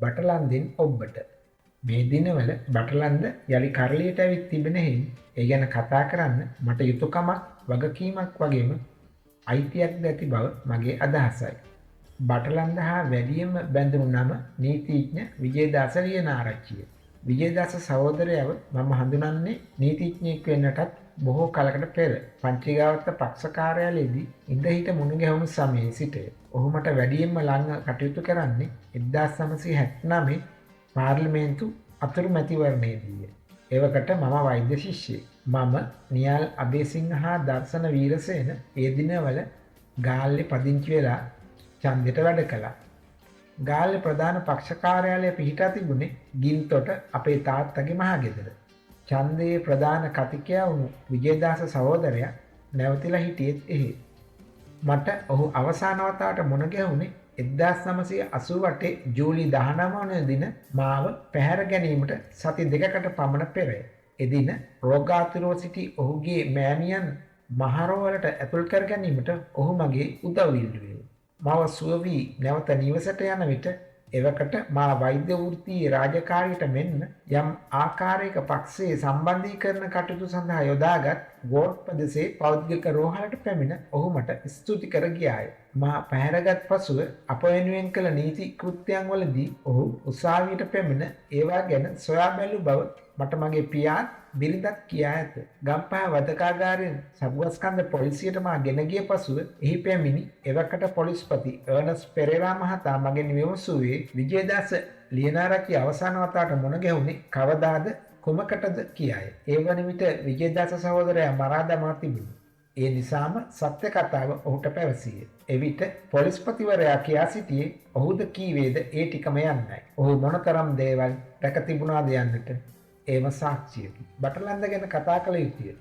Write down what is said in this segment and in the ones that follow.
බටලන්දෙන් ඔබට. මේ දිනවල බටලන්ද යලි කරලියට ඇවිත් තිබෙන හේයින් ඒ ගැන කතා කරන්න මට යුතුයකමක් වගකීමක් වගේම අයිතියක්ද ඇති බව මගේ අදහසයි. බටලන්ද හා වැඩියෙන්ම බැඳුණු නම නීතිඥ විජේදාස ලියනාරච්චිය. විජේදාස සහෝදරයව මම හඳුනන්නේ නීතිඥයෙක් වෙන්නටත් බොහෝ කලකට පෙර පංචිගාවත්ත පක්ෂ කාර්යාලයේදී ඉඳ හිට මුණ ගැහුණු සමයේ සිටය. ඔහු මට වැඩියෙන්ම ළංව කටයුතු කරන්නේ 1979 පාර්ලිමේන්තු අතුරු මැතිවරණයේදීය. එවකට මම වෛද්‍ය ශිෂ්‍යයෙක්. මම නියාල් අබේසිංහ හා දර්ශන වීරසේන ඒ දිනවල ගාල්ලේ පදිංචි වෙලා ඡන්දෙට වැඩ කළා. ගාල්ලේ ප්‍රධාන පක්ෂ කාර්යාලය පිහිටා තිබුණේ ගින්තොට අපේ තාත්තගේ මහගෙදර. ඡන්දයේ ප්‍රධාන කතිකයා වුණු විජේදාස සහෝදරයා නැවතිලා හිටියෙත් එහෙ. මට ඔහු අවසාන වතාවට මුණ ගැහුණේ 1988 ජූලි 19 වන දින මාව පැහැර ගැනීමට සති දෙකකට පමණ පෙරය. එදින රෝගාතුරව සිටි ඔහුගේ මෑණියන් මහරෝවලට ඇතුල් කර ගැනීමට ඔහු මගේ උදව් ඉල්ලුවේ. මව සුව වී නැවත නිවසට යන විට එවකට මා වෛද්‍ය වෘත්තීයේ රාජකාරියට මෙන්ම යම් ආකාරයක පක්ෂයේ සම්බන්ධීකරණ කටයුතු සඳහා යොදාගත් වෝඩ් ප්‍රදේශයේ පෞද්ගලික රෝහලට පැමිණ ඔහු මට ස්තුති කර ගියාය. මා පැහැරගත් පසුව අප වෙනුවෙන් කළ නීති කෘත්‍යයන් වලදී ඔහු උසාවියට පැමිණ ඒවා ගැන සොයා බැලූ බව මට මගේ පියාත් බිරිඳත් කියා ඇත. ගම්පහ වධකාගාරයෙන් සබුගස්කන්ද පොලිසියට මා ගෙන ගිය පසුව එහි පැමිණි එවකට පොලිස්පති අර්නස්ට් පෙරේරා මහතා මගෙන් විමසුවේ විජේදාස ලියනාරච්චි අවසාන වතාවට මුණ ගැහුණේ කවදාද කුමකටද කියාය. ඒ වන විට විජේදාස සහෝදරයා මරා දමා තිබුණි. ඒ නිසාම සත්‍ය කතාව ඔහුට පැවසීය. එවිට පොලිස්පතිවරයා කියා සිටියේ ඔහුද කීවේද ඒ ටිකම යන්නයි. ඔහු මොනතරම් දේවල් රැක තිබුණාද යන්නට ඒම සාක්ෂියකි. බටලන්ද ගැන කතා කළ යුතුය.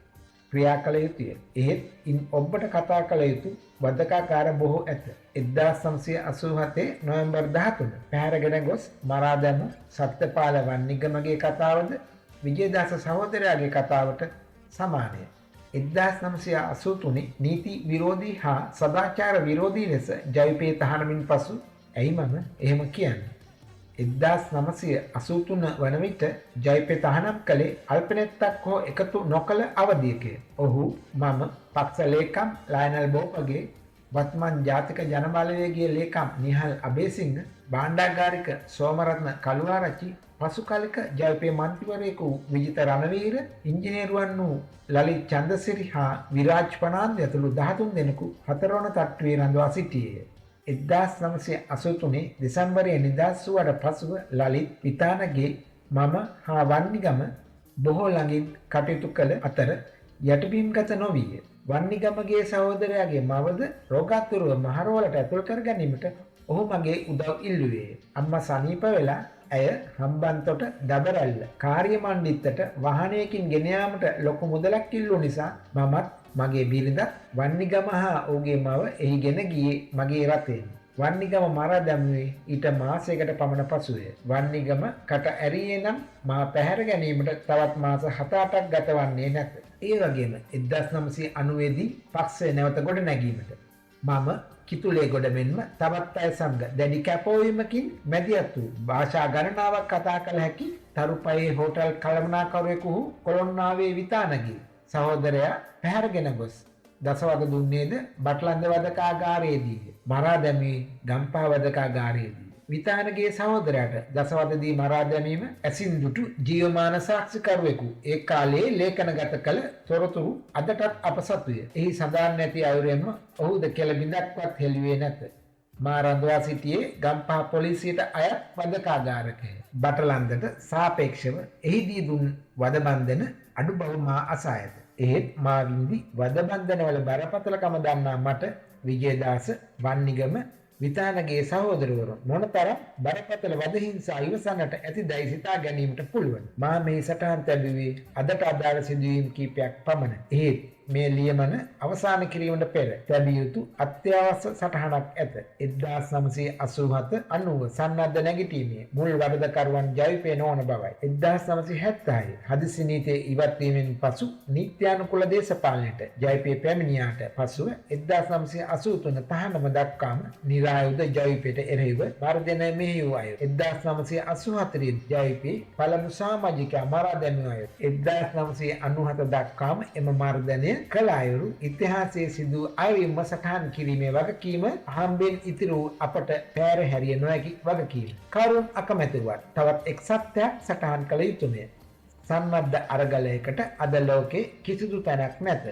ක්‍රියා කළ යුතුය. එහෙත් ඉන් ඔබට කතා කළ යුතු වදකාකාර බොහෝ ඇත. 1987 නොවැම්බර් 13 පැහැරගෙන ගොස් මරා දැමූ සත්‍යපාල වන්නිගමගේ කතාවද විජේදාස සහෝදරයාගේ කතාවට සමානය. 1983 නීති විරෝධී හා සදාචාර විරෝධී ලෙස ජවිපේ තහනමින් පසු ඇයි මම එහෙම කියන්නේ? 1983 වන විට ජවිපේ තහනම් කළේ අල්පනෙත්තක් හෝ එකතු නොකළ අවධියකය. ඔහු මම පක්ෂ ලේකම් ලයනල් බෝපගේ, වත්මන් ජාතික ජනබලවේගයේ ලේකම් නිහල් අබේසිංහ, භාණ්ඩාගාරික සෝමරත්න කළුආරච්චි, පසු කලක ජවිපේ මන්ත්‍රීවරයෙකු වූ විජිත රණවීර, ඉංජිනේරුවන් වූ ලලිත් චන්දසිරි හා විරාජ් ප්‍රනාන්දු ඇතුළු 13 දෙනෙකු හතරවන තට්ටුවේ රඳවා සිටියේය. 1983 දෙසැම්බරයේ නිදහස් වූට පසුව ලලිත් විතානගේ මම හා වන්නිගම බොහෝ ළඟින් කටයුතු කළ අතර යටිබිම්ගත නොවිය. වන්නිගමගේ සහෝදරයාගේ මවද රෝගාතුරව මහරෝලට ඇතුල් කර ගැනීමට ඔහු මගේ උදව් ඉල්ලුවේය. අම්මා සනීප වෙලා ඇය හම්බන්තොට දබරැල්ල කාර්ය මණ්ඩිත්තට වාහනයකින් ගෙන යාමට ලොකු මුදලක් ඉල්ලූ නිසා මමත් මගේ බිරිඳත් වන්නිගම හා ඔහුගේ මව එහි ගෙන ගියේ මගේ රථයෙන්. වන්නිගම මරා දැමුවේ ඊට මාසයකට පමණ පසුවය. වන්නිගම කට ඇරියේ නම් මා පැහැර ගැනීමට තවත් මාස 7-8ක් ගතවන්නේ නැත. ඒ වගේම 1990 දී පක්ෂය නැවත ගොඩ නැගීමට මම කිතුලේ ගොඩ මෙන්ම තවත් අය සමග දැඩි කැපවීමකින් මැදිහත් වූ භාෂා ගණනාවක් කතා කළ හැකි තරුපයේ හෝටල් කළමනාකරුවෙකු වූ කොළොන්නාවේ විතානගේ සහෝදරයා පැහැරගෙන ගොස් දසවද දුන්නේද බටලන්ද වදකාගාරයේදීය. මරා දැමුවේ ගම්පහ වදකාගාරයේදී. විතානගේ සහෝදරයාට දසවද දී මරා දැමීම ඇසින් දුටු ජීවමාන සාක්ෂිකරුවෙකු ඒ කාලයේ ලේඛනගත කළ තොරතුරු අදටත් අප සතුය. එහි සඳහන් නැති අයුරෙන්ම ඔහුද කෙළ බිඳක්වත් හෙළිවේ නැත. මා රඳවා සිටියේ ගම්පහ පොලිසියට අයත් වදකාගාරකය. බටලන්දට සාපේක්ෂව එහිදී දුන් වදබන්ධන අඩු බව මා අසා ඇත. එහෙත් මා විඳි වදබන්ධනවල බරපතලකම දන්නා මට විජේදාස වන්නිගම විතානගේ සහෝදරවරුන් මොනතරම් බරපතල වදහිංසා ඉවසන්නට ඇතිදැයි සිතා ගැනීමට පුළුවන්. මා මේ සටහන් තැබුවේ අදට අදාළ සිදුවීම් කීපයක් පමණ. එහෙත් මේ ලියමන අවසන් කිරීමට පෙර තැබිය යුතු අත්‍යවශ්‍ය සටහනක් ඇත. 1987 90 සන්නද්ධ නැගිටීමේ මුල් වරදකරුවන් ජවිපේ නොවන බවයි. 1976 හදිසි නීතිය ඉවත් වීමෙන් පසු නීත්‍යානුකූල දේශපාලනයට ජවිපේ පැමිණියාට පසුව 1983 තහනම දක්වාම නිරායුධ ජවිපේට එරෙහිව මර්දනය මෙහෙයවූ අය. 1984 ජවිපේ පළමු සමාජිකයා මරා දැමූ අය. 1997 දක්වාම එම මර්දනය කළ අයුරු ඉතිහාසයේ සිදු අයවීම සටහන් කිරීමේ වගකීම අහම්බෙන් ඉතිරි වූ අපට පෑර හැරිය නොහැකි වගකීම. කවුරුන් අකමැති වුවත් තවත් එක් සත්‍යයක් සටහන් කළ යුතුමය. සන්නද්ධ අරගලයකට අද ලෝකේ කිසිදු තැනක් නැත.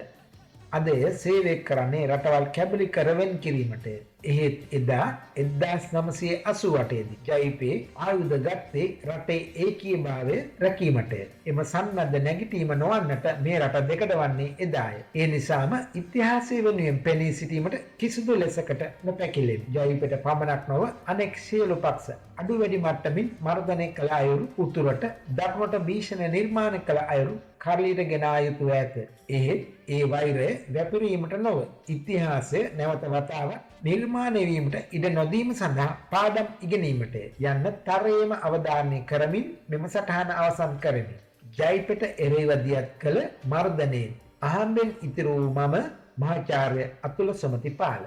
අද එය සේවය කරන්නේ රටවල් කැබලි කර වෙන් කිරීමටය. එහෙත් එදා 1988 දී ජවිපේ ආයුධ ගත්තේ රටේ ඒකීයභාවය රැකීමටය. එම සන්නද්ධ නැගිටීම නොවන්නට මේ රට දෙකඩ වන්නේ එදාය. ඒ නිසාම ඉතිහාසය වෙනුවෙන් පෙනී සිටීමට කිසිදු ලෙසකට නොපැකිලෙමි. ජවිපේට පමණක් නොව අනෙක් සියලු පක්ෂ අඩු වැඩි මට්ටමින් මර්ධනය කළ අයුරු උතුරට දකුණට භීෂණ නිර්මාණය කළ අයුරු කරලියට ගෙන ආ යුතුව ඇත. එහෙත් ඒ වෛරය වැපිරීමට නොව ඉතිහාසය නැවත වතාවක් නිර්මාණය වීමට ඉඩ නොදීම සඳහා පාඩම් ඉගෙනීමට යන්න තරයේම අවධාරණය කරමින් මෙම සටහන අවසන් කරමි. ජයිපෙට එරෙහිව දියත් කළ මර්ධනයෙන් අහම්බෙන් ඉතිරි වූ මම මහාචාර්ය අතුල සමතිපාල.